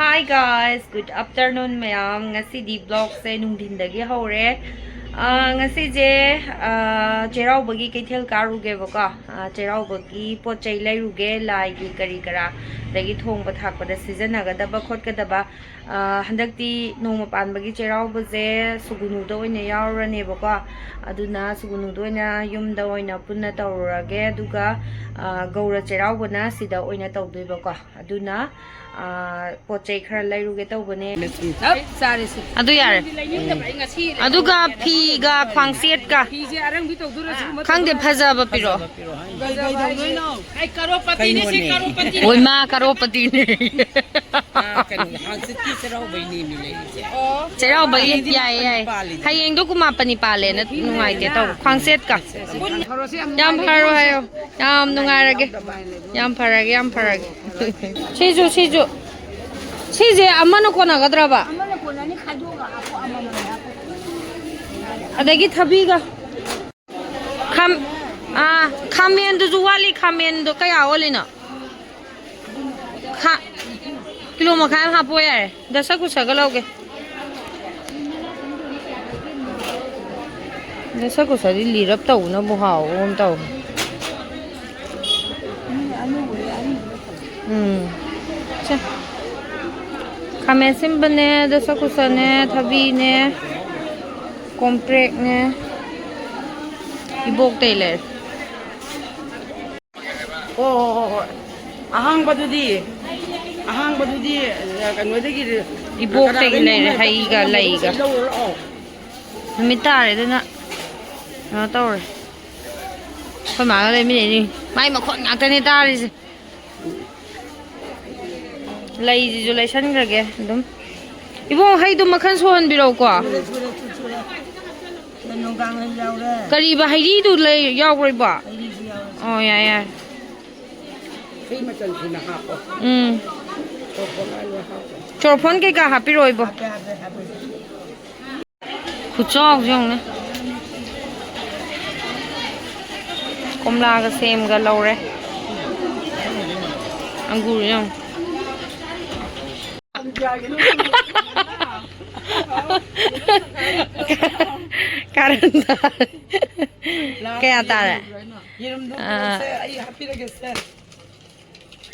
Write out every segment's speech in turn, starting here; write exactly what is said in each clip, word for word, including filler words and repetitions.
Hi guys, good afternoon ꯃꯌꯥꯝ꯫ ꯉꯁꯤꯗꯤ vlogꯁꯦ ꯅꯨꯡꯊꯤꯟꯗꯒꯤ ꯍꯧꯔꯦ꯫ ꯑꯥ, ꯉꯁꯤꯁꯦ, ꯑꯥ, ꯆꯩꯔꯥꯎꯕꯒꯤ ꯀꯩꯊꯦꯜ ꯀꯥꯔꯨꯒꯦꯕꯀꯣ꯫ ꯑꯥ, ꯆꯩꯔꯥꯎꯕꯒꯤ ꯄꯣꯠ ꯆꯩ ꯂꯩꯔꯨꯒꯦ, ꯂꯥꯏꯒꯤ ꯀꯔꯤ ꯀꯔꯥ, ꯑꯗꯒꯤ ꯊꯣꯡꯕ ꯊꯥꯛꯄꯗ ꯁꯤꯖꯤꯟꯅꯒꯗꯕ ꯈꯣꯠꯀꯗꯕ꯫ ꯑꯥ, ꯍꯟꯗꯛꯇꯤ ꯅꯣꯡꯃ ꯄꯥꯟꯕꯒꯤ ꯆꯩꯔꯥꯎꯕꯁꯦ ꯁꯨꯒꯨꯅꯨꯗ ꯑꯣꯏꯅ ꯌꯥꯎꯔꯅꯦꯕꯀꯣ꯫ ꯑꯗꯨꯅ ꯁꯨꯒꯨꯅꯨꯗ ꯑꯣꯏꯅ ꯌꯨꯝꯗ ꯑꯣꯏꯅ ꯄꯨꯟꯅ ꯇꯧꯔꯨꯔꯒꯦ, ꯑꯗꯨꯒ, ꯑꯥ, ꯒꯧꯔ ꯆꯩꯔꯥꯎꯕꯅ ꯁꯤꯗ ꯑꯣꯏꯅ ꯇꯧꯗꯣꯏꯕꯀꯣ꯫ ꯑꯗꯨꯅ, ꯑꯥ, ꯄꯣꯠ ꯆꯩ ꯈꯔ ꯂꯩꯔꯨꯒꯦ ꯇꯧꯕꯅꯦ꯫ ꯆꯞ ꯆꯥꯔꯦ ꯁꯤ꯫ ꯑꯗꯨ ꯌꯥꯔꯦ꯫ ꯂꯩꯅꯤꯡꯗꯕ ꯑꯩ ꯉꯁꯤ ꯑꯗꯨꯒ ꯐꯤꯒ ꯈ꯭ꯋꯥꯡꯁꯦꯠꯀ꯫ ꯐꯤꯁꯦ ꯑꯔꯪꯕꯤ ꯇꯧꯗꯣꯏꯔꯣ? ꯁꯤꯒꯨꯝꯕ ꯈꯪꯗꯦ, ꯇꯧꯗꯣꯏꯔꯣ? ꯐꯖꯕ ꯄꯤꯔꯛꯑꯣ꯫ ꯀꯩꯗꯧꯗꯣꯏꯅꯣ? ꯑꯩ ꯀꯔꯣꯔꯄꯇꯤꯅꯦ ꯁꯤ, ꯀꯩꯅꯣꯅꯦ꯫ ꯀꯔꯣꯔꯄꯇꯤ꯫ ꯑꯣꯏꯃꯥ, ꯀꯔꯣꯔꯄꯇꯤꯅꯦ꯫ ꯑꯥ, ꯀꯩꯅꯣ, ꯍꯥꯡꯆꯤꯠꯀꯤ ꯆꯩꯔꯥꯎꯕꯩꯅꯦꯃꯤ ꯂꯩꯔꯤꯁꯦ꯫ ꯑꯣ꯫ ꯆꯩꯔꯥꯎꯕꯒꯤ ꯍꯌꯦꯡꯗꯤ ꯌꯥꯏꯌꯦ, ꯌꯥꯏꯌꯦ꯫ ꯄꯥꯜꯂꯤꯅꯦ꯫ ꯍꯌꯦꯡꯗꯣ ꯀꯨꯃꯥꯄꯅꯤ ꯄꯥꯜꯂꯦꯅ ꯅꯨꯡꯉꯥꯏꯇꯦ ꯇꯧꯕ꯫ ꯈ꯭ꯋꯥꯡꯁꯦꯠꯀ꯫ ꯌꯥꯝ ꯐꯔꯣ ꯍꯥꯏꯌꯣ꯫ ꯌꯥꯝ ꯅꯨꯡꯉꯥꯏꯔꯒꯦ꯫ ꯌꯥꯝ ꯐꯔꯒꯦ, ꯌꯥꯝ ꯐꯔꯒꯦ꯫ ꯁꯤꯁꯨ, ꯁꯤꯁꯨ꯫ ꯁꯤꯁꯦ ꯑꯃꯅ ꯀꯣꯟꯅꯒꯗ꯭ꯔꯕ? ꯑꯃꯅ ꯀꯣꯟꯅꯅꯤ, ꯈꯥꯏꯗꯣꯛꯑꯒ ꯍꯥꯞꯄꯣ, ꯑꯃꯃꯝ ꯍꯥꯞꯄꯣ꯫ ꯑꯗꯒꯤ ꯊꯕꯤꯒ꯫ ꯈꯥꯝ-, ꯑꯥ, ꯈꯥꯃꯦꯟꯗꯨꯁꯨ ꯋꯥꯠꯂꯤ, ꯈꯥꯃꯦꯟꯗꯣ ꯀꯌꯥ ꯑꯣꯜꯂꯤꯅꯣ? ꯈꯥ-, ꯀꯤꯂꯣ ꯃꯈꯥꯏ ꯑꯃ ꯍꯥꯞꯄꯣ ꯌꯥꯔꯦ꯫ ꯗꯁꯀꯨꯁꯒ ꯂꯧꯒꯦ꯫ ꯗꯁꯀꯨꯁꯗꯤ ꯂꯤꯔꯞ ꯇꯧꯕꯅꯕꯨ ꯍꯥꯎꯕꯒꯨꯝ ꯇꯧ꯫ ꯎꯝ꯫ ꯁꯦ꯫ ꯈꯥꯃꯦꯟ ꯑꯁꯤꯟꯕꯅꯦ, ꯗꯁꯀꯨꯁꯅꯦ, ꯊꯕꯤꯅꯦ, ꯀꯣꯝꯄ꯭ꯔꯦꯛꯅꯦ, ꯏꯕꯣꯛꯇꯩ ꯂꯩꯔꯦ꯫ ꯍꯣ, ꯍꯣ, ꯍꯣ, ꯍꯣꯏ꯫ ꯑꯍꯥꯡꯕꯗꯨꯗꯤ, ꯑꯍꯥꯡꯕꯗꯨꯗꯤ, ꯑ, ꯀꯩꯅꯣꯗꯒꯤ, ꯏꯕꯣꯛꯇꯒꯤ ꯀꯅꯥꯗꯩꯅꯣ ꯂꯩꯔꯦ, ꯑꯃ ꯍꯩꯒ ꯑꯃ ꯂꯩꯒ꯫ ꯂꯧꯔꯨ ꯂꯥꯛꯑꯣ꯫ ꯅꯨꯃꯤꯠ ꯇꯥꯔꯦ, ꯑꯗꯨꯅ ꯀꯩꯅꯣ ꯇꯧꯔꯦ꯫ ꯑꯩꯈꯣꯏ ꯃꯥꯒ ꯂꯩꯃꯤꯟꯅꯩꯅꯤ꯫ ꯃꯥꯏ ꯃꯈꯣꯟ ꯉꯥꯛꯇꯅꯦ ꯇꯥꯔꯤꯁꯦ꯫ ꯂꯩꯁꯤꯁꯨ ꯂꯩꯁꯟꯈ꯭ꯔꯒꯦ ꯑꯗꯨꯝ꯫ ꯏꯕꯨꯡꯉꯣ, ꯍꯩꯗꯣ ꯃꯈꯜ ꯁꯨꯍꯟꯕꯤꯔꯛꯎꯀꯣ꯫ ꯁꯨꯔꯦ, ꯁꯨꯔꯦ, ꯁꯨꯔꯦ꯫ ꯅꯨꯡꯗꯥꯡ ꯍꯩ ꯌꯥꯎꯔꯦ꯫ ꯀꯔꯤꯕ, ꯍꯩꯔꯤꯗꯨ ꯂꯩ-, ꯌꯥꯎꯕ꯭ꯔꯣ ꯏꯕꯣ? ꯍꯩꯔꯤꯁꯨ ꯌꯥꯎꯔꯦ꯫ ꯑꯣ, ꯌꯥꯏ, ꯌꯥꯏ꯫ ꯍꯩ ꯃꯆꯜ ꯁꯨꯅ ꯍꯥꯞꯄꯣ꯫ ꯎꯝ꯫ ꯆꯣꯔꯐꯣꯟ ꯂꯣꯏ ꯍꯥꯞꯄꯣ꯫ ꯆꯣꯔꯐꯣꯟ ꯀꯩꯀꯥ ꯍꯥꯞꯄꯤꯔꯛꯑꯣ ꯏꯕꯣ꯫ ꯍꯥꯞꯄꯦ, ꯍꯥꯞꯄꯦ, ꯍꯥꯞꯄꯦ꯫ ꯈꯨꯆꯥꯎꯁꯦ ꯌꯦꯡꯉꯨꯅꯦ꯫ ꯀꯣꯝꯂꯥꯒ ꯁꯦꯝꯒ ꯂꯧꯔꯦ꯫ ꯑꯪꯒꯨꯔ ꯌꯦꯡꯉꯨ꯫ ꯀꯥꯔꯟ ꯇꯥꯔꯦ꯫ ꯀꯌꯥ ꯇꯥꯔꯦ? ꯌꯦꯔꯨꯝꯗꯣ ꯑꯥ꯫ ꯄꯨꯔꯛꯁꯦ, ꯑꯩ ꯍꯥꯞꯄꯤꯔꯒꯦ ꯁꯦ꯫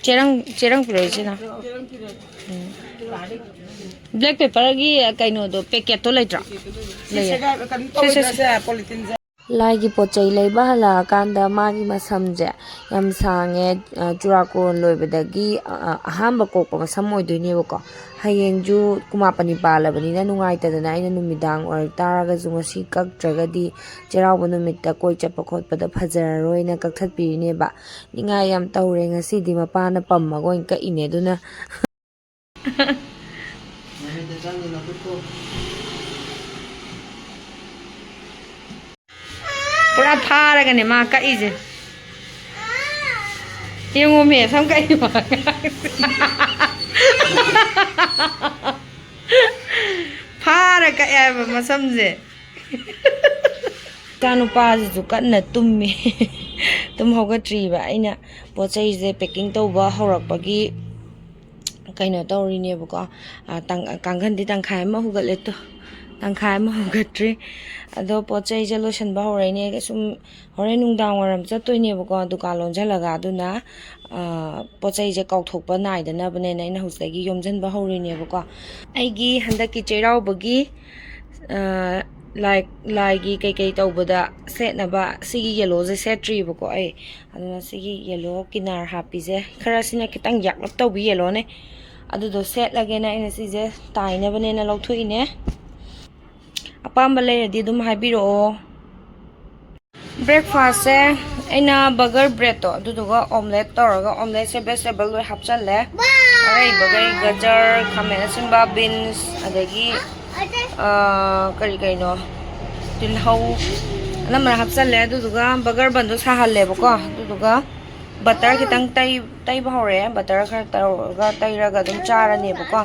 ꯆꯦꯔꯪ ꯆꯦꯔꯪ ꯄꯤꯔꯛꯑꯣ ꯏꯆꯦꯅ꯫ ꯌꯦꯔꯨꯝ ꯄꯤꯔꯛꯑꯣ꯫ ꯕ꯭ꯂꯦꯛ ꯄꯦꯄꯔꯒꯤ ꯀꯩꯅꯣꯗꯣ, ꯄꯦꯀꯦꯠꯇꯣ ꯂꯩꯇ꯭ꯔꯣ? ꯁꯤ ꯂꯩꯌꯦ꯫ ꯁꯦꯒꯥꯏꯕ ꯀꯩꯅꯣ ꯁꯦ, ꯁꯦ, ꯇꯧꯔꯣꯏꯗ꯭ꯔꯥ ꯁꯦ꯫ ꯁꯦ, ꯄꯣꯂꯤꯊꯤꯟꯁꯦ? ꯂꯥꯏꯒꯤ ꯄꯣꯠ ꯆꯩ ꯂꯩꯕ ꯍꯜꯂꯛꯑꯀꯥꯟꯗ ꯃꯥꯒꯤ ꯃꯁꯝꯁꯦ ꯌꯥꯝ ꯁꯥꯡꯉꯦ꯫ ꯑ, ꯆꯨꯔꯥꯀꯣꯔꯣꯟ ꯂꯣꯏꯕꯗꯒꯤ, ꯑ, ꯑ, ꯑꯍꯥꯟꯕ ꯀꯣꯛꯄ ꯃꯁꯝ ꯑꯣꯏꯗꯣꯏꯅꯦꯕꯀꯣ꯫ ꯍꯌꯦꯡꯁꯨ ꯀꯨꯃꯥꯄꯅꯤ ꯄꯥꯜꯂꯕꯅꯤꯅ ꯅꯨꯡꯉꯥꯏꯇꯗꯅ ꯑꯩꯅ ꯅꯨꯃꯤꯗꯥꯡ ꯑꯣꯏꯔꯛ ꯇꯥꯔꯒꯁꯨ ꯉꯁꯤ ꯀꯛꯇ꯭ꯔꯒꯗꯤ ꯆꯩꯔꯥꯎꯕ ꯅꯨꯃꯤꯠꯇ ꯀꯣꯏ ꯆꯠꯄ ꯈꯣꯠꯄꯗ ꯐꯖꯔꯔꯣꯏꯅ ꯀꯛꯊꯠꯄꯤꯔꯤꯅꯦꯕ꯫ ꯅꯤꯡꯉꯥꯏ ꯌꯥꯝ ꯇꯧꯔꯦ ꯉꯁꯤꯗꯤ, ꯃꯄꯥꯅ ꯄꯝꯃꯒ ꯑꯣꯏꯅ ꯀꯛꯏꯅꯦ꯫ ꯑꯗꯨꯅ ꯄꯨꯔꯥ ꯐꯥꯔꯒꯅꯦ ꯃꯥ ꯀꯛꯏꯁꯦ꯫ ꯌꯦꯡꯉꯣꯃꯦ, ꯁꯝ ꯀꯛꯏꯕ꯫ ꯐꯥꯔ ꯀꯛꯑꯦ ꯍꯥꯏꯕ ꯃꯁꯝꯁꯦ꯫ ꯏꯆꯥ ꯅꯨꯄꯥꯁꯤꯁꯨ ꯀꯟꯅ ꯇꯨꯝꯃꯤ꯫ ꯇꯨꯝ ꯍꯧꯒꯠꯇ꯭ꯔꯤꯕ꯫ ꯑꯩꯅ ꯄꯣꯠ ꯆꯩꯁꯦ packing ꯇꯧꯕ ꯍꯧꯔꯛꯄꯒꯤ ꯀꯩꯅꯣ ꯇꯧꯔꯤꯅꯦꯕꯀꯣ꯫ ꯑ, ꯇꯪ-, ꯀꯥꯡꯈꯟꯗꯤ ꯇꯪꯈꯥꯏ ꯑꯃ ꯍꯨꯒꯠꯂꯦ ꯇꯨ꯫ ꯇꯪꯈꯥꯏ ꯑꯃ ꯍꯨꯒꯠꯇ꯭ꯔꯤ꯫ ꯑꯗꯣ ꯄꯣꯠ ꯆꯩꯁꯦ ꯂꯣꯏꯁꯤꯟꯕ ꯍꯧꯔꯛꯏꯅꯦ꯫ ꯁꯨꯝ ꯍꯣꯔꯦꯟ ꯅꯨꯡꯗꯥꯡ ꯋꯥꯏꯔꯝ ꯆꯠꯇꯣꯏꯅꯦꯕꯀꯣ, ꯗꯨꯀꯥꯟ ꯂꯣꯟꯁꯤꯜꯂꯒ꯫ ꯑꯗꯨꯅ, ꯑ, ꯄꯣꯠ ꯆꯩꯁꯦ ꯀꯥꯎꯊꯣꯛꯄ ꯅꯥꯏꯗꯅꯕꯅꯦꯅ ꯑꯩꯅ ꯍꯧꯖꯤꯛꯇꯒꯤ ꯌꯣꯝꯁꯤꯟꯕ ꯍꯧꯔꯤꯅꯦꯕꯀꯣ꯫ ꯑꯩꯒꯤ ꯍꯟꯗꯛꯀꯤ ꯆꯩꯔꯥꯎꯕꯒꯤ, ꯑ, ꯂꯥꯏ-, ꯂꯥꯏꯒꯤ ꯀꯩꯀꯩ ꯇꯧꯕꯗ ꯁꯦꯠꯅꯕ ꯁꯤꯒꯤ yellowꯁꯦ ꯁꯦꯠꯇ꯭ꯔꯤꯕꯀꯣ ꯑꯩ꯫ ꯑꯗꯨꯅ ꯁꯤꯒꯤ yellow ꯀꯤꯅꯥꯔ ꯍꯥꯞꯄꯤꯁꯦ, ꯈꯔ ꯁꯤꯅ ꯈꯤꯇꯪ ꯌꯥꯛꯂꯞ ꯇꯧꯕꯤ yellowꯅꯦ꯫ ꯑꯗꯨꯗꯣ ꯁꯦꯠꯂꯒꯦꯅ ꯑꯩꯅ ꯁꯤꯁꯦ ꯇꯥꯏꯅꯕꯅꯦꯅ ꯂꯧꯊꯣꯛꯏꯅꯦ꯫ ꯑꯄꯥꯝꯕ ꯂꯩꯔꯗꯤ ꯑꯗꯨꯝ ꯍꯥꯏꯕꯤꯔꯛꯑꯣ꯫ Breakfastꯁꯦ ꯑꯩꯅ burger breadꯇꯣ ꯑꯗꯨꯗꯨꯒ omelette ꯇꯧꯔꯒ, omeletteꯁꯦ vegetable ꯂꯣꯏ ꯍꯥꯞꯆꯜꯂꯦ꯫ ꯑꯔꯩꯕꯈꯩ ꯒꯖꯔ, ꯈꯥꯃꯦꯟ ꯑꯁꯤꯟꯕ, beans, ꯑꯗꯒꯤ, ꯑꯥ, ꯀꯔꯤ ꯀꯩꯅꯣ, ꯇꯤꯜꯍꯧ ꯑꯅꯝꯕꯅ ꯍꯥꯞꯆꯜꯂꯦ꯫ ꯑꯗꯨꯗꯨꯒ burger bunꯗꯣ ꯁꯥꯍꯜꯂꯦꯕꯀꯣ꯫ ꯑꯗꯨꯗꯨꯒ butter ꯈꯤꯇꯪ ꯇꯩ-, ꯇꯩꯕ ꯍꯧꯔꯛꯑꯦ꯫ Butter ꯈꯔ ꯇꯧꯔꯒ, ꯇꯩꯔꯒ ꯑꯗꯨꯝ ꯆꯥꯔꯅꯦꯕꯀꯣ꯫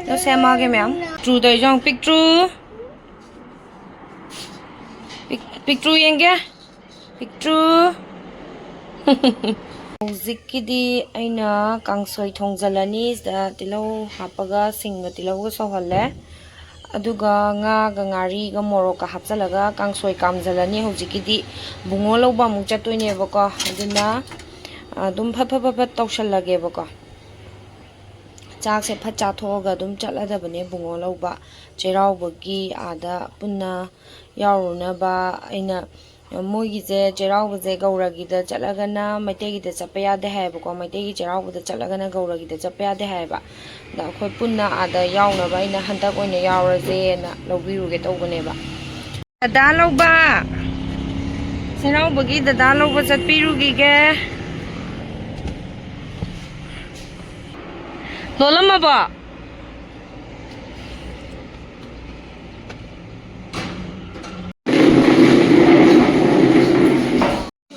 ꯑꯗꯣ ꯁꯦꯝꯃꯛꯑꯒꯦ ꯃꯌꯥꯝ꯫ ꯇ꯭ꯔꯨꯗꯣ ꯌꯦꯡꯉꯨ, ꯄꯤꯛꯇ꯭ꯔꯨ꯫ ꯄꯤꯛ-, ꯄꯤꯛꯇ꯭ꯔꯨ ꯌꯦꯡꯒꯦ꯫ ꯄꯤꯛꯇ꯭ꯔꯨ꯫ ꯍꯧꯖꯤꯛꯀꯤꯗꯤ ꯑꯩꯅ ꯀꯥꯡꯁꯣꯏ ꯊꯣꯡꯖꯤꯜꯂꯅꯤ꯫ ꯁꯤꯗ ꯇꯤꯜꯍꯧ ꯍꯥꯞꯄꯒ ꯁꯤꯡꯒ ꯇꯤꯜꯍꯧꯒ ꯁꯧꯍꯜꯂꯦ꯫ ꯑꯗꯨꯒ ꯉꯥꯒ ꯉꯥꯔꯤꯒ ꯃꯣꯔꯣꯛꯀ ꯍꯥꯞꯆꯤꯜꯂꯒ ꯀꯥꯡꯁꯣꯏ ꯀꯥꯝꯖꯤꯜꯂꯅꯤ꯫ ꯍꯧꯖꯤꯛꯀꯤꯗꯤ ꯕꯨꯡꯉꯣ ꯂꯧꯕ ꯑꯃꯨꯛ ꯆꯠꯇꯣꯏꯅꯦꯕꯀꯣ꯫ ꯑꯗꯨꯅ ꯑꯗꯨꯝ ꯐꯠ ꯐꯠ ꯐꯠ ꯐꯠ ꯇꯧꯁꯜꯂꯒꯦꯕꯀꯣ꯫ ꯆꯥꯛꯁꯦ ꯐꯠ ꯆꯥꯊꯣꯛꯑꯒ ꯑꯗꯨꯝ ꯆꯠꯂꯗꯕꯅꯦ ꯕꯨꯡꯉꯣ ꯂꯧꯕ꯫ ꯆꯩꯔꯥꯎꯕꯒꯤ ꯑꯥꯗ ꯄꯨꯟꯅ ꯌꯥꯎꯔꯨꯅꯕ ꯑꯩꯅ ꯃꯣꯏꯒꯤꯁꯦ ꯆꯩꯔꯥꯎꯕꯁꯦ ꯒꯧꯔꯒꯤꯗ ꯆꯠꯂꯒꯅ ꯃꯩꯇꯩꯒꯤꯗ ꯆꯠꯄ ꯌꯥꯗꯦ ꯍꯥꯏꯌꯦꯕꯀꯣ꯫ ꯃꯩꯇꯩꯒꯤ ꯆꯩꯔꯥꯎꯕꯗ ꯆꯠꯂꯒꯅ ꯒꯧꯔꯒꯤꯗ ꯆꯠꯄ ꯌꯥꯗꯦ ꯍꯥꯏꯌꯦꯕ꯫ ꯑꯗ ꯑꯩꯈꯣꯏ ꯄꯨꯟꯅ ꯑꯥꯗ ꯌꯥꯎꯅꯕ ꯑꯩꯅ ꯍꯟꯗꯛ ꯑꯣꯏꯅ ꯌꯥꯎꯔꯁꯦꯅ ꯂꯧꯕꯤꯔꯨꯒꯦ ꯇꯧꯕꯅꯦꯕ꯫ ꯗꯗꯥ ꯂꯧꯕ, ꯆꯩꯔꯥꯎꯕꯒꯤ ꯗꯗꯥ ꯂꯧꯕ ꯆꯠꯄꯤꯔꯨꯈꯤꯒꯦ꯫ ꯂꯣꯜꯂꯝꯃꯕꯣ?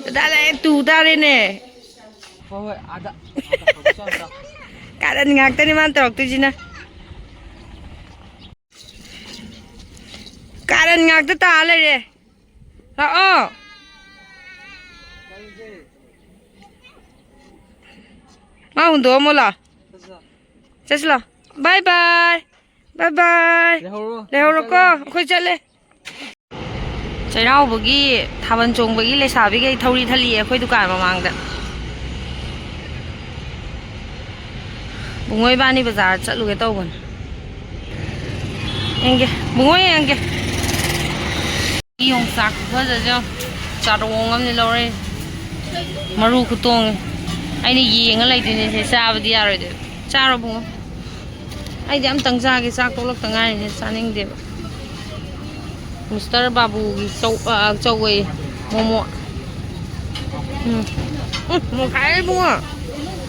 ꯗꯗꯥ ꯂꯥꯛꯑꯦ, ꯇꯨ ꯇꯥꯔꯦꯅꯦ꯫ ꯍꯣꯏ, ꯍꯣꯏ, ꯑꯥꯗ꯫ ꯀꯥꯔꯟ ꯉꯥꯛꯇꯅꯤ ꯃꯥꯅ ꯇꯧꯔꯛꯇꯣꯏꯁꯤꯅ꯫ ꯀꯥꯔꯟ ꯉꯥꯛꯇ ꯇꯥ ꯂꯩꯔꯦ꯫ ꯂꯥꯛꯑꯣ꯫ ꯃꯥ ꯍꯨꯟꯗꯣꯛꯑꯝꯃꯣ ꯂꯥꯛꯑꯣ꯫ ꯆꯠꯁꯤ ꯂꯥꯛꯑꯣ꯫ ꯕꯥꯏ ꯕꯥꯏ꯫ ꯕꯥꯏ ꯕꯥꯏ꯫ ꯂꯩꯍꯧꯔꯣ꯫ ꯂꯩꯍꯧꯔꯣꯀꯣ꯫ ꯑꯩꯈꯣꯏ ꯆꯠꯂꯦ꯫ ꯆꯩꯔꯥꯎꯕꯒꯤ ꯊꯥꯕꯜ ꯆꯣꯡꯕꯒꯤ ꯂꯩꯁꯥꯕꯤꯈꯩ ꯊꯧꯔꯤ ꯊꯠꯂꯤꯌꯦ ꯑꯩꯈꯣꯏ ꯗꯨꯀꯥꯟ ꯃꯃꯥꯡꯗ꯫ ꯕꯨꯡꯉꯣ ꯏꯕꯥꯅꯤ ꯕꯖꯥꯔ ꯆꯠꯂꯨꯒꯦ ꯇꯧꯕꯅꯦ꯫ ꯌꯦꯡꯒꯦ, ꯕꯨꯡꯉꯣ ꯌꯦꯡꯒꯦ꯫ ꯌꯣꯡꯆꯥꯛ ꯈꯨꯐꯖꯁꯦ ꯌꯦꯡꯉꯣ꯫ ꯆꯥꯔꯣꯡ ꯑꯃꯅꯦ ꯂꯧꯔꯛꯏ꯫ ꯃꯔꯨ ꯈꯨꯇꯣꯡꯉꯦ꯫ ꯑꯩꯅ ꯌꯦꯡꯉ ꯂꯩꯗꯣꯏꯅꯦ ꯁꯦ, ꯆꯥꯕꯗꯤ ꯌꯥꯔꯣꯏꯗꯣꯏ꯫ ꯆꯥꯔꯣ ꯕꯨꯡꯉꯣ꯫ ꯑꯩꯗꯤ ꯑꯝꯇꯪ ꯆꯥꯒꯦ, ꯆꯥꯛ ꯇꯣꯛꯂꯛꯇ ꯉꯥꯏꯔꯤꯅꯦ, ꯆꯥꯅꯤꯡꯗꯦꯕ꯫ ꯃꯤꯁꯇꯔ ꯕꯥꯕꯨꯒꯤ ꯆꯧ-, ꯑ, ꯆꯧꯋꯦ, ꯃꯣꯃꯣ꯫ ꯎꯝ꯫ ꯎꯝ, ꯃꯣꯔꯣꯛ ꯁꯥꯏꯍꯦ ꯏꯕꯨꯡꯉꯣ꯫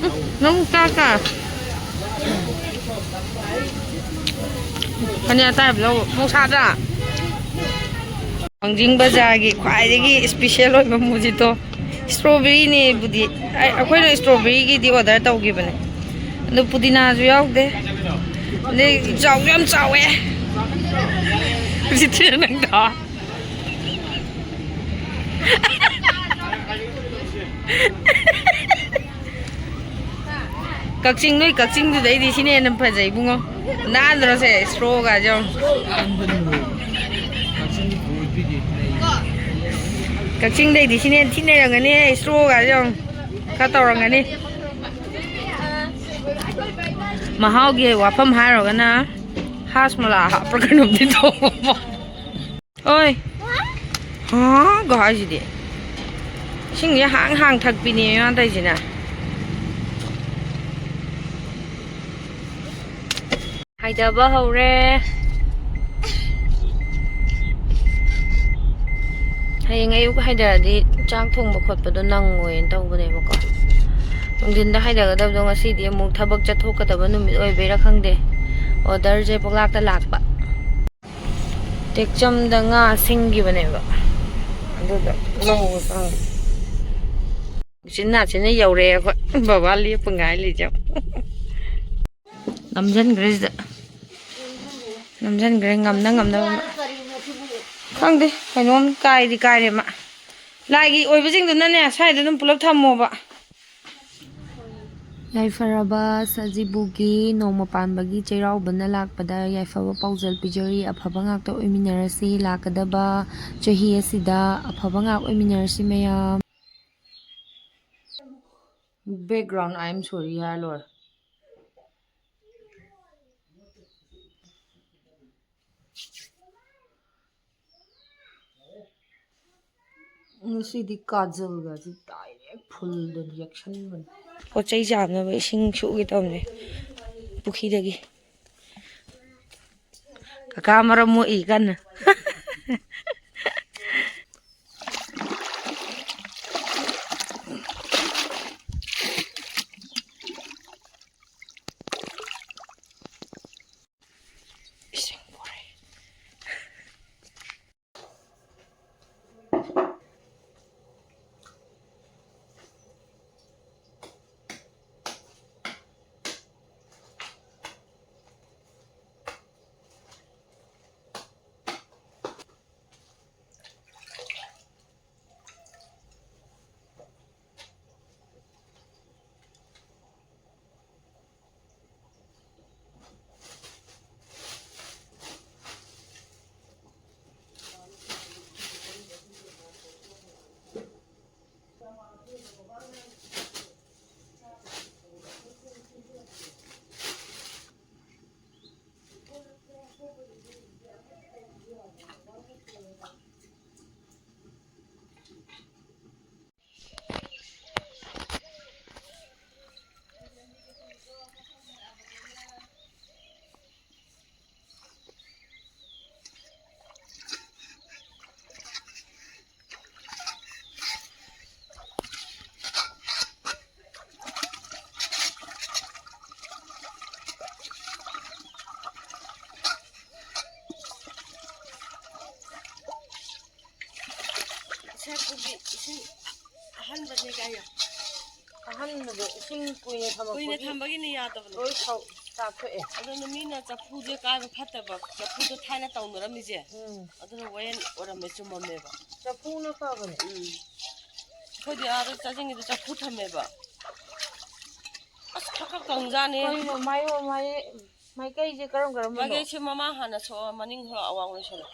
ꯎꯝ, ꯅꯪ ꯆꯥ ꯆꯥ꯫ ꯐꯅꯦꯛ ꯑꯇꯥꯏꯕ ꯂꯧ-, ꯃꯣꯔꯣꯛ ꯁꯥꯗ꯭ꯔꯥ? ꯋꯥꯡꯖꯤꯡ ꯕꯖꯥꯔꯒꯤ ꯈ꯭ꯋꯥꯏꯗꯒꯤ ꯏꯁꯄꯤꯁꯦꯜ ꯑꯣꯏꯕ ꯃꯣꯖꯤꯇꯣ꯫ ꯏꯁꯇ꯭ꯔꯣꯕꯦꯔꯤꯅꯦꯕꯨꯗꯤ꯫ ꯑꯩ-, ꯑꯩꯈꯣꯏꯅ ꯏꯁꯇ꯭ꯔꯣꯕꯦꯔꯤꯒꯤꯗꯤ ꯑꯣꯔꯗꯔ ꯇꯧꯈꯤꯕꯅꯦ꯫ ꯑꯗꯨ ꯄꯨꯗꯤꯅꯥꯁꯨ ꯌꯥꯎꯗꯦ꯫ ꯑꯗꯩ ꯆꯥꯎꯁꯨ ꯌꯥꯝ ꯆꯥꯎꯋꯦ꯫ ꯎꯁꯤꯠꯇ꯭ꯔꯤꯔ ꯅꯪꯗꯣ? ꯀꯛꯆꯤꯡ, ꯅꯣꯏ ꯀꯛꯆꯤꯡꯗꯨꯗꯩꯗꯤ ꯁꯤꯅ ꯍꯦꯟꯅ ꯐꯖꯩ ꯏꯕꯨꯡꯉꯣ꯫ ꯅꯥꯟꯗ꯭ꯔꯣꯁꯦ? ꯏꯁꯇ꯭ꯔꯣꯒꯁꯦ ꯌꯦꯡꯉꯣ꯫ ꯀꯛꯆꯤꯡꯗꯩꯗꯤ ꯁꯤꯅ ꯍꯦꯟꯅ ꯊꯤ ꯅꯩꯔꯝꯒꯅꯤ꯫ ꯏꯁꯇ꯭ꯔꯣꯒꯁꯦ ꯌꯦꯡꯉꯣ꯫ ꯈꯔ ꯇꯧꯔꯝꯒꯅꯤ꯫ ꯃꯍꯥꯎꯒꯤ ꯋꯥꯐꯝ ꯍꯥꯏꯔꯨꯔꯒꯅ ꯍꯥꯁꯃꯣꯂꯥ ꯍꯥꯞꯄ꯭ꯔꯥ ꯀꯩꯅꯣꯝꯗꯤ ꯇꯧꯕ꯫ ꯑꯣꯏ꯫ ꯍꯥꯒ ꯍꯥꯏꯁꯤꯗꯤ꯫ ꯏꯁꯤꯡꯁꯦ ꯍꯥꯡ ꯍꯥꯡ ꯊꯛꯄꯤꯅꯦ ꯃꯥ ꯇꯧꯔꯤꯁꯤꯅ꯫ ꯍꯥꯏꯗꯕ ꯍꯧꯔꯦ꯫ ꯍꯌꯦꯡ ꯑꯌꯨꯛ ꯍꯥꯏꯗꯔꯗꯤ ꯆꯥꯛ ꯊꯣꯡꯕ ꯈꯣꯠꯄꯗꯣ ꯅꯪꯉꯣꯏꯅ ꯇꯧꯕꯅꯦꯕꯀꯣ꯫ ꯅꯨꯡꯊꯤꯟꯗ ꯍꯥꯏꯗꯒꯗꯕꯗꯣ ꯉꯁꯤꯗꯤ ꯑꯃꯨꯛ ꯊꯕꯛ ꯆꯠꯊꯣꯛꯀꯗꯕ ꯅꯨꯃꯤꯠ ꯑꯣꯏꯕꯩꯔꯥ ꯈꯪꯗꯦ, ꯑꯣꯔꯗꯔꯁꯦ ꯄꯣꯛꯂꯥꯛꯇ ꯂꯥꯛꯄ꯫ ꯇꯦꯛꯆꯝꯗ ꯉꯥ ꯁꯤꯡꯈꯤꯕꯅꯦꯕ, ꯑꯗꯨꯗ ꯂꯧꯕ ꯆꯪꯉꯦ꯫ ꯎꯆꯤꯟ ꯅꯥꯆꯤꯟꯅ ꯌꯧꯔꯛꯑꯦ ꯑꯩꯈꯣꯏ꯫ ꯕꯕꯥ ꯂꯦꯞꯄ ꯉꯥꯏ ꯂꯩꯖꯦ꯫ ꯅꯝꯁꯤꯟꯈ꯭ꯔꯦ ꯁꯤꯗ꯫ ꯅꯝꯁꯤꯟꯈ꯭ꯔꯦ ꯉꯝꯅ ꯉꯝꯅꯕ꯫ ꯈꯪꯗꯦ, ꯀꯩꯅꯣꯝ ꯀꯥꯏꯗꯤ ꯀꯥꯏꯔꯦ ꯃꯥ꯫ ꯂꯥꯏꯒꯤ ꯑꯣꯏꯕꯁꯤꯡꯗꯨꯅꯅꯦ ꯁ꯭ꯋꯥꯏꯗ ꯑꯗꯨꯝ ꯄꯨꯂꯞ ꯊꯝꯃꯣꯕ꯫ ꯌꯥꯏꯐꯔꯕ ꯁꯖꯤꯕꯨꯒꯤ ꯅꯣꯡꯃ ꯄꯥꯟꯕꯒꯤ ꯆꯩꯔꯥꯎꯕꯅ ꯂꯥꯛꯄꯗ ꯌꯥꯏꯐꯕ ꯄꯥꯎꯖꯦꯜ ꯄꯤꯖꯔꯤ꯫ ꯑꯐꯕ ꯉꯥꯛꯇ ꯑꯣꯏꯃꯤꯟꯅꯔꯁꯤ꯫ ꯂꯥꯛꯀꯗꯕ ꯆꯍꯤ ꯑꯁꯤꯗ ꯑꯐꯕ ꯉꯥꯛ ꯑꯣꯏꯃꯤꯟꯅꯔꯁꯤ ꯃꯌꯥꯝ꯫ Background "I am sorry" ꯍꯥꯏꯔ ꯂꯣꯏꯔꯦ꯫ ꯉꯁꯤꯗꯤ ꯀꯥꯖꯜꯒꯁꯤ direct full ꯗ ꯌꯦꯛꯁꯟꯕꯅꯤ꯫ ꯄꯣꯠ ꯆꯩ ꯆꯥꯝꯅꯕ ꯏꯁꯤꯡ ꯁꯣꯛꯀꯦ ꯇꯧꯕꯅꯦ ꯄꯨꯈ꯭ꯔꯤꯗꯒꯤ꯫ ꯀꯀꯥ ꯃꯔꯝ ꯃꯣꯛꯏ ꯀꯟꯅ꯫ ꯏꯁꯤꯡ ꯄꯨꯔꯛꯑꯦ꯫ ꯊꯛꯄꯒꯤ ꯏꯁꯤꯡ ꯑꯍꯟꯕꯅꯦ ꯀꯥꯏꯌꯣ꯫ ꯑꯍꯟꯕꯗꯣ ꯏꯁꯤꯡ ꯀꯨꯏꯅ ꯊꯝꯃꯛꯄꯒꯤ ꯀꯨꯏꯅ ꯊꯝꯕꯒꯤꯅꯦ ꯌꯥꯗꯕꯅꯦ꯫ ꯂꯣꯏ ꯁꯧ-, ꯆꯥꯊꯣꯛꯑꯦ꯫ ꯑꯗꯨꯅ ꯃꯤꯅ ꯆꯐꯨꯁꯦ ꯀꯥꯏꯕ ꯐꯠꯇꯕ, ꯆꯐꯨꯗꯣ ꯊꯥꯏꯅ ꯇꯧꯅꯔꯝꯃꯤꯁꯦ꯫ ꯎꯝ꯫ ꯑꯗꯨꯅ ꯋꯥꯌꯦꯜ ꯑꯣꯏꯔꯝꯃꯦ, ꯆꯨꯝꯃꯝꯃꯦꯕ꯫ ꯆꯐꯨꯅ ꯐꯕꯅꯦ꯫ ꯎꯝ꯫ ꯑꯩꯈꯣꯏꯗꯤ ꯑꯥꯗ ꯆꯥꯛꯁꯪꯒꯤꯗ ꯆꯐꯨ ꯊꯝꯃꯦꯕ꯫ ꯑꯁ, ꯈꯛ ꯈꯛ ꯀꯪꯖꯥꯅꯦ꯫ ꯀꯩꯅꯣ, ꯃꯥꯏ-, ꯃꯥꯏ-, ꯃꯥꯏꯀꯩꯁꯦ ꯀꯔꯝ ꯀꯔꯝꯕꯅꯣ? ꯃꯥꯏꯀꯩꯁꯦ ꯃꯃꯥꯡ ꯍꯥꯟꯅ ꯁꯣꯛꯑꯣ, ꯃꯅꯤꯡ ꯈꯔ ꯑꯋꯥꯡ ꯂꯣꯏꯁꯜꯂꯣ꯫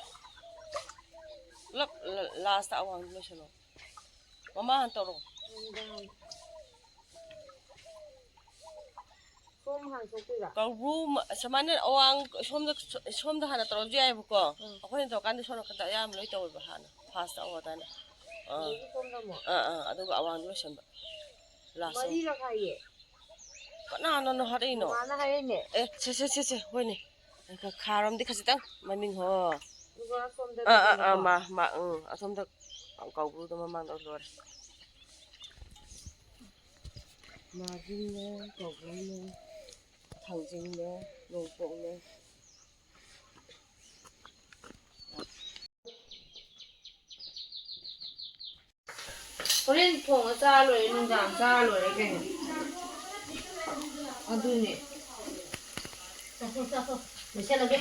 ꯄꯨꯂꯞ ꯂ-, ꯂꯥꯁꯇ ꯑꯋꯥꯡꯗ ꯂꯣꯏꯁꯜꯂꯣ꯫ ꯃꯃꯥꯡ ꯍꯥꯟꯅ ꯇꯧꯔꯣ꯫ ꯁꯣꯝ ꯍꯥꯟꯅ ꯁꯣꯛꯇꯣꯏꯔꯥ? ꯀꯧꯕ꯭ꯔꯨ ꯃ-, ꯁꯨꯃꯥꯏꯅ ꯑꯋꯥꯡ ꯁꯣꯝꯗ, ꯁꯣꯝꯗ ꯍꯥꯟꯅ ꯇꯧꯔꯁꯨ ꯌꯥꯏꯑꯕꯀꯣ꯫ ꯎꯝ꯫ ꯑꯩꯈꯣꯏꯅ ꯇꯧꯔꯀꯥꯟꯗ ꯁꯣꯝ ꯅꯥꯀꯟꯗ ꯑꯌꯥꯝꯕ ꯂꯣꯏ ꯇꯧꯋꯦꯕ ꯍꯥꯟꯅ꯫ ꯐꯥꯔꯁꯇ ꯑꯋꯥꯡ ꯑꯗꯥꯏꯅ꯫ ꯑꯥ꯫ ꯑꯗꯒꯤ ꯁꯣꯝꯗ ꯑꯃꯨꯛ? ꯑꯥ, ꯑꯥ, ꯑꯗꯨꯒ ꯑꯋꯥꯡꯗ ꯂꯣꯏꯁꯟꯕ꯫ ꯂꯥꯁꯇ꯫ ꯃꯔꯤꯔꯛ ꯍꯥꯏꯌꯦ꯫ ꯀꯅꯥꯅꯅꯣ ꯍꯥꯏꯔꯛꯏꯅꯣ? ꯃꯃꯥꯅ ꯍꯥꯏꯔꯛꯏꯅꯦ꯫ ꯑꯦ, ꯁꯦ, ꯁꯦ, ꯁꯦ, ꯁꯦ, ꯍꯣꯏꯅꯦ꯫ ꯈꯥꯔꯣꯝꯗꯤ ꯈꯖꯤꯛꯇꯪ ꯃꯅꯤꯡ ꯍꯣ꯫ ꯑꯗꯨꯒ ꯁꯣꯝꯗ ꯑꯥ, ꯑꯥ, ꯑꯥ, ꯀꯩꯅꯣꯀꯣ꯫ ꯃꯥ, ꯃꯥ, ꯎꯝ, ꯑꯁꯣꯝꯗ ꯀꯧꯕ꯭ꯔꯨꯗꯣ ꯃꯃꯥꯡꯗ ꯂꯣꯏꯔꯦ꯫ ꯃꯥꯔꯖꯤꯡꯅꯦ, ꯀꯧꯕ꯭ꯔꯨꯅꯦ, ꯊꯥꯡꯖꯤꯡꯅꯦ, ꯅꯣꯡꯄꯣꯛꯅꯦ꯫ ꯍꯣꯔꯦꯟ ꯊꯣꯡꯉ ꯆꯥꯔ ꯂꯣꯏꯔꯦ, ꯅꯨꯡꯗꯥꯡ ꯆꯥꯔ ꯂꯣꯏꯔꯦ ꯀꯩꯅꯣ꯫ ꯑꯗꯨꯅꯦ꯫ ꯆꯥꯊꯣꯛ, ꯆꯥꯊꯣꯛ꯫ ꯂꯣꯏꯁꯜꯂꯒꯦ꯫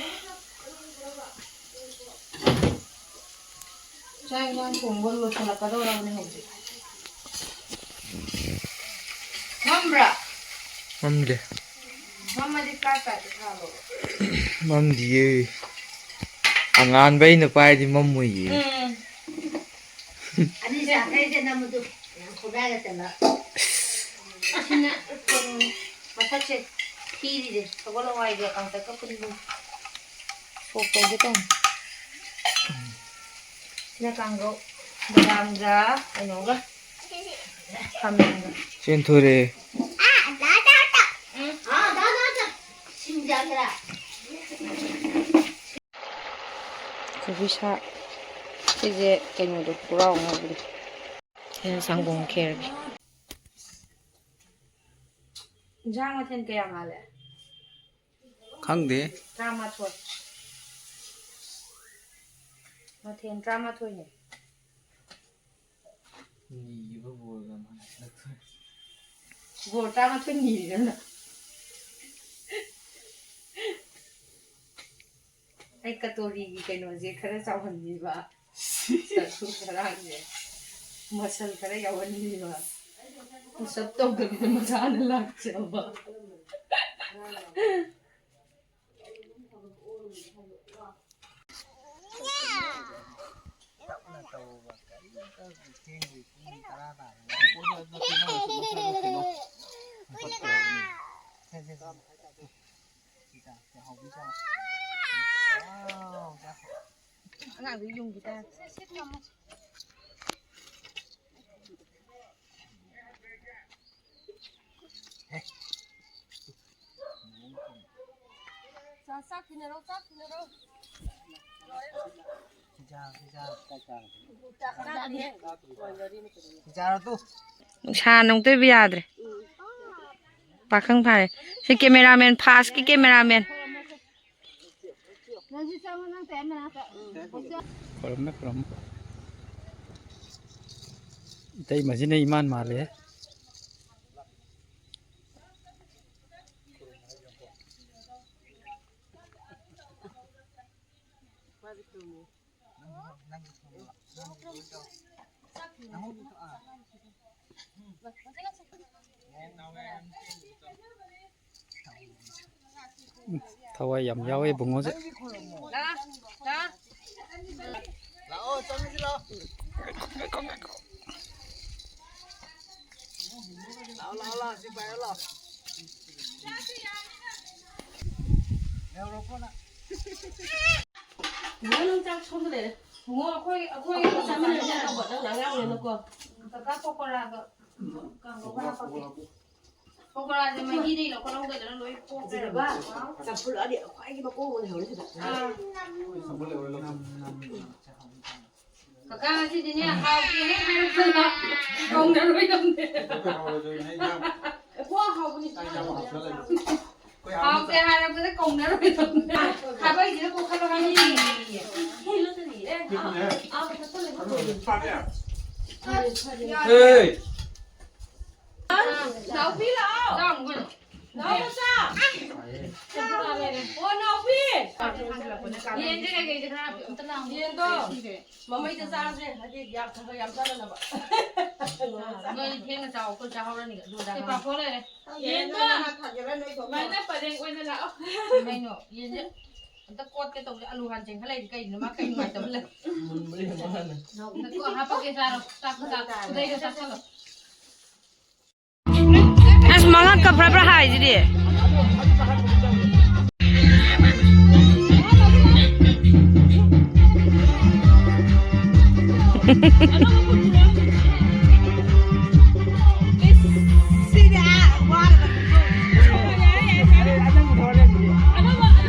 ꯆꯥꯛ ꯏꯟꯖꯥꯡ ꯊꯣꯡꯕ ꯂꯣꯏꯁꯜꯂꯛꯀꯗꯧꯔꯕꯅꯦ ꯍꯧꯖꯤꯛ꯫ ꯃꯝꯕ꯭ꯔꯥ? ꯃꯝꯗꯦ꯫ ꯃꯝꯃꯗꯤ ꯀꯥꯏ ꯀꯥꯏꯗ ꯊꯥꯕ? ꯃꯝꯗꯤꯌꯦ꯫ ꯑꯉꯥꯟꯕ ꯑꯩꯅ ꯄꯥꯏꯔꯗꯤ ꯃꯝꯃꯣꯏꯌꯦ꯫ ꯎꯝ꯫ ꯑꯅꯤꯁꯦ ꯑꯇꯩꯗ ꯅꯝꯕꯗꯨ ꯌꯥꯝ ꯈꯣꯏꯗꯥꯒ ꯆꯠꯂ꯫ ꯑꯁꯤꯅ ꯀꯩꯅꯣꯅꯦ, ꯃꯊꯛꯁꯦ ꯊꯤꯔꯤꯁꯦ, ꯁꯒꯣꯜ ꯍꯋꯥꯏꯒ ꯀꯥꯡꯇꯛꯀ ꯄꯨꯟꯕ꯫ ꯁꯣꯛ ꯇꯧꯒꯦ ꯇꯧꯅꯤ꯫ ꯁꯤꯅ ꯀꯥꯡꯒꯧ, ꯕꯗꯥꯝꯒ ꯀꯩꯅꯣꯒ, ꯈꯥꯃꯦꯟꯒ꯫ ꯆꯦꯟꯊꯣꯔꯛꯑꯦ꯫ ꯎꯝ꯫ ꯁꯤꯡꯖꯥ ꯈꯔ꯫ ꯀꯣꯕꯤ ꯁꯥꯛ꯫ ꯁꯤꯁꯦ ꯀꯩꯅꯣꯗꯣ, ꯄꯨꯔꯥꯎ ꯉꯧꯕꯗꯣ꯫ ꯁꯤꯅ ꯁꯪꯒꯣꯝ ꯈꯦꯔꯒꯤ꯫ ꯏꯟꯁꯥꯡ ꯃꯊꯦꯜ ꯀꯌꯥ ꯃꯥꯜꯂꯦ? ꯈꯪꯗꯦ꯫ ꯇꯔꯥꯃꯥꯊꯣꯏ꯫ ꯃꯊꯦꯜ ꯇꯔꯥꯃꯥꯊꯣꯏꯅꯦ꯫ ꯅꯤꯕ ꯕꯣꯔꯒ ꯃꯥꯟꯅꯁꯤꯜꯂꯛꯇꯣꯔꯦ꯫ ꯕꯣꯔ ꯇꯔꯥꯃꯥꯊꯣꯏ ꯅꯤꯔꯤꯔꯣ ꯅꯪ? ꯑꯩ ꯀꯇꯣꯔꯤꯒꯤ ꯀꯩꯅꯣꯁꯦ ꯈꯔ ꯆꯥꯎꯍꯟꯕꯤꯕ, ꯆꯔꯨ ꯆꯔꯥꯡꯁꯦ ꯃꯁꯜ ꯈꯔ ꯌꯥꯎꯍꯟꯕꯤꯕ, ꯄꯨꯁꯞ ꯇꯧꯗꯕꯤꯗ ꯃꯁꯥꯅ ꯂꯥꯛꯆꯕ꯫ ꯑꯉꯥꯡꯗꯣ ꯌꯨꯝꯒꯤ ꯇꯥꯏꯞ꯫ ꯆꯥꯛ, ꯆꯥꯛ ꯊꯤꯟꯅꯔꯣ, ꯆꯥꯛ ꯊꯤꯟꯅꯔꯣ꯫ ꯆꯥꯛ ꯆꯥꯔꯗꯤ꯫ ꯅꯨꯡꯁꯥꯅ ꯑꯃꯨꯛꯇ ꯑꯣꯏꯕ ꯌꯥꯗ꯭ꯔꯦ꯫ ꯄꯥꯈꯪ ꯐꯥꯔꯦ꯫ ꯁꯤ cameraman, ꯐꯥꯁꯀꯤ cameraman꯫ ꯈꯨꯔꯨꯝꯃꯦ, ꯈꯨꯔꯨꯝꯃꯦ꯫ ꯏꯇꯩꯃꯁꯤꯅ ꯏꯃꯥꯟ ꯃꯥꯜꯂꯦ꯫ ꯊꯋꯥꯏ ꯌꯥꯝ ꯌꯥꯎꯋꯦ ꯏꯕꯨꯡꯉꯣꯁꯦ꯫ ꯂꯥꯛꯑꯣ, ꯆꯪꯉꯁꯤ ꯂꯥꯛꯑꯣ꯫ ꯂꯥꯛꯑꯣ, ꯂꯥꯛꯑꯣ, ꯂꯥꯛꯑꯣ, ꯁꯤ ꯄꯥꯏꯔꯣ, ꯂꯥꯛꯑꯣ꯫ ꯂꯩꯍꯧꯔꯣꯀꯣ ꯅꯪ꯫ ꯕꯨꯡꯉꯣ, ꯅꯪ ꯆꯥꯛ ꯁꯣꯝꯗ ꯂꯩꯔꯦ꯫ ꯕꯨꯡꯉꯣ, ꯑꯩꯈꯣꯏ, ꯑꯩꯈꯣꯏ ꯆꯥꯃꯤꯟꯅꯔꯁꯦ ꯇꯧꯕ, ꯅꯪꯅ ꯑꯉꯥꯡꯅꯤꯅꯀꯣ꯫ ꯀꯀꯥ ꯄꯀꯣꯔꯥꯒ ꯀꯥꯡꯍꯧꯒ ꯍꯥꯞꯄꯛꯀꯦ꯫ ꯄꯀꯣꯔꯥꯁꯦ ꯃꯍꯤꯗꯩ ꯂꯧꯈꯠꯍꯧꯗꯗꯅ ꯂꯣꯏ ꯄꯣꯛꯈ꯭ꯔꯦꯕ꯫ ꯆꯝꯐꯨꯠꯂꯗꯤ ꯈ꯭ꯋꯥꯏꯒꯤ ꯃꯀꯣꯛ ꯑꯣꯏꯅ ꯍꯧꯔꯦ ꯁꯤꯗ꯫ ꯑꯥ꯫ ꯀꯀꯥ, ꯉꯁꯤꯗꯤꯅꯦ, ꯍꯥꯎꯇꯦ ꯍꯦꯛ ꯍꯥꯏꯔꯛꯄꯗ ꯀꯧꯅꯔꯣꯏꯗꯕꯅꯦ꯫ ꯀꯣ, ꯍꯥꯎꯕꯅꯤ꯫ ꯍꯥꯎꯇꯦ ꯍꯥꯏꯔꯛꯄꯗ ꯀꯧꯅꯔꯣꯏꯗꯕꯅꯦ꯫ ꯈꯥꯕꯩꯁꯤꯅ ꯀꯣꯛ ꯈꯜꯂꯣ ꯍꯥꯏꯅꯤ꯫ ꯑꯦ, ꯑꯥ, ꯑꯥ, ꯃꯊꯛꯇ ꯂꯩꯕ ꯀꯧꯅꯤ꯫ ꯍꯦ! ꯅꯥꯎꯄꯤ ꯂꯥꯛꯑꯣ꯫ ꯅꯥꯎ ꯃꯆꯥ꯫ ꯑꯣ, ꯅꯥꯎꯄꯤ꯫ ꯌꯦꯟꯁꯦ ꯀꯩꯀꯩꯁꯦ ꯈꯔ ꯑꯝꯇ ꯂꯥꯡꯉꯣ꯫ ꯌꯦꯟꯗꯣ ꯃꯃꯩꯗ ꯆꯥꯔꯁꯦ, ꯍꯥꯏꯗꯤ ꯌꯥꯝ ꯈꯔ ꯈꯔ ꯌꯥꯝ ꯆꯥꯅꯅꯕ꯫ ꯅꯣꯏ ꯊꯦꯡꯅ ꯆꯥꯎ, ꯑꯩꯈꯣꯏ ꯆꯥꯍꯧꯔꯅꯤ ꯑꯗꯨꯗ꯫ ꯁꯤ ꯄꯥꯐꯣꯔ ꯂꯩꯔꯦ꯫ ꯌꯦꯟꯗꯣ ꯁꯨꯃꯥꯏꯅ ꯄꯔꯦꯡ ꯑꯣꯏꯅ ꯂꯥꯛꯑꯣ꯫ ꯀꯩꯅꯣ, ꯌꯦꯟꯁꯦ ꯑꯝꯇ ꯀꯣꯠꯀꯦ ꯇꯧꯕꯁꯦ, ꯑꯂꯨ ꯍꯥꯟꯅ ꯆꯦꯟꯈꯠꯂꯛꯏꯁꯦ ꯀꯩꯒꯤꯅꯣ? ꯃꯥ ꯀꯩ ꯅꯨꯡꯉꯥꯏꯇꯕ ꯂꯩ? ꯃꯨꯟꯕ꯭ꯔꯥ ꯌꯦꯡꯉꯣ ꯍꯥꯟꯅ꯫ ꯉꯥꯏꯈꯣ, ꯍꯥꯄꯛꯀꯦ, ꯆꯥꯔꯣ꯫ ꯆꯥꯛ, ꯆꯥꯛ, ꯈꯨꯗꯩꯗꯣ ꯆꯥꯁꯜꯂꯣ꯫ ꯑꯁ, ꯃꯉꯛꯀ ꯐ꯭ꯔꯥ ꯐ꯭ꯔꯥ ꯍꯥꯏꯁꯤꯗꯤ꯫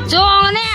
ꯆꯣꯡꯉꯅꯦ꯫